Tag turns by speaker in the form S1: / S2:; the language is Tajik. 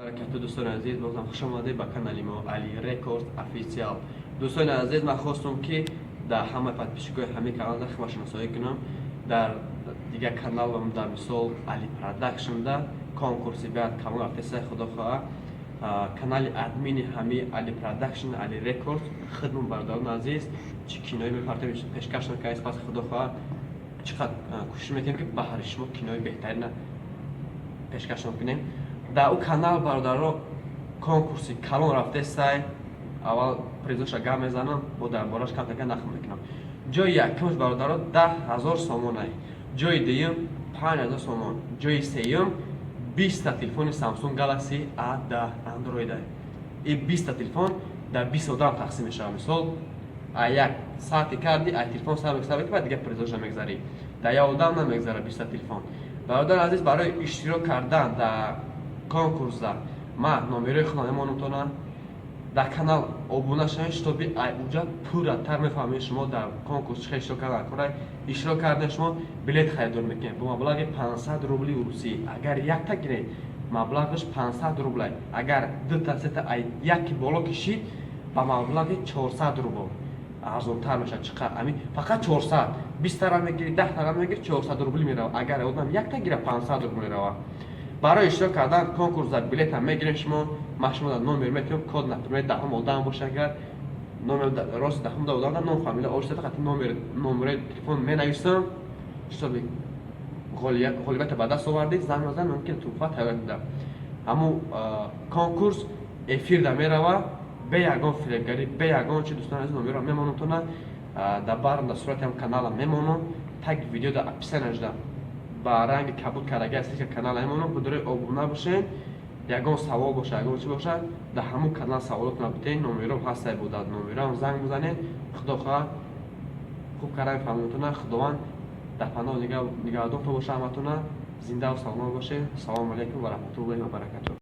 S1: Баракату, дӯстони азиз, бозам хуш омадед ба канали мо, Али Рекорд Официал. Дӯстони азиз, ман хостум, ки дар ҳамаи подписчикои ҳамаи канал хама шиносоӣ кунам. Дар дигар каналам, дар мисол Али Продакшнда, конкурси баъд калон рафтеса. Худо хоҳа, канали админи ҳамаи Али Продакшн, Али Рекорд хидмат. Бародарони азиз, чӣ кинои мепартем, пешкаш накардем. Пас, худо хоҳа, чӣ қадр кӯшиш мекунем, ки баҳри шумо кинои беҳтарина пешкаш кунем. Дар ӯ канал, бародаро, конкурси калон рафтесай. Аввал призоша гап мезанам, бо дар бораш камтака нақл мекунам. Ҷои якумш, бародаро, 10 000 сомонай, ҷои дуюм 5000 сомон, ҷои сеюм 20-та телефони Samsung Galaxy A10 Android. И 20-та телефон дар 20 одам тақсим мешавад. Мисол, а як саати карди, а телефон сар мегзари, ва дигар призоша мегзарӣ. Дар як одам намегзара 20-та телефон. Бародари азиз, барои иштирок кардан дар конкурса ман номерои худам мемонам. Дар канал обуна шавед, чтобы ай уҷа пурратар мефаҳмед шумо дар конкурс чӣ хел иштирок кардан. Кора иштирок кардан, шумо билет харидор мекунед бо маблағи 500 рубли русӣ. Агар якта гиред, маблағаш 500 рублай, агар дута, сета, ай яки боло кишид, ба маблағи 400 рубл арзонтар мешавад. Чӣ қадр ами фақат 400, 20 тара мегири, 10 тара мегири, 400 рубли меравад. Агар одам якта гира, 500 рубл меравад. Барои иштирок кардан конкурс дар билетам мегирем шумо, ман шумо дар номер метиҳам, код, например, 10-ум одам боша, агар номер рост 10-ум да одам ном, фамилия, отчество, қати номер, номерои телефон менависам, чтобы ғолибията ба даст овардед, занг мезанам, мумкин туҳфа тайёр кунам. Ҳамун конкурс эфирда мерава, бе ягон фиребгарӣ, бе ягон чи. Дӯстони азиз, номерро мемонам тона дар барм, дар сурати ҳам канала мемонам, таги видео дар описанияшда ба ранги кабуд кардаги аст ки канала мемонам. Будурои обуна бошед. Ягон савол боша, ягон чи боша, дар ҳамун канал саволотона битен. Номером ҳастай, буда номерам занг бизанед. Худо хоҳа, хуб карда мефаҳмонтона. Худованд дар паноҳ нигаҳдонтон боша ҳаматона. Зиндаву саломат бошед. Салому алайкум ва раҳматуллоҳи ва баракатуҳ.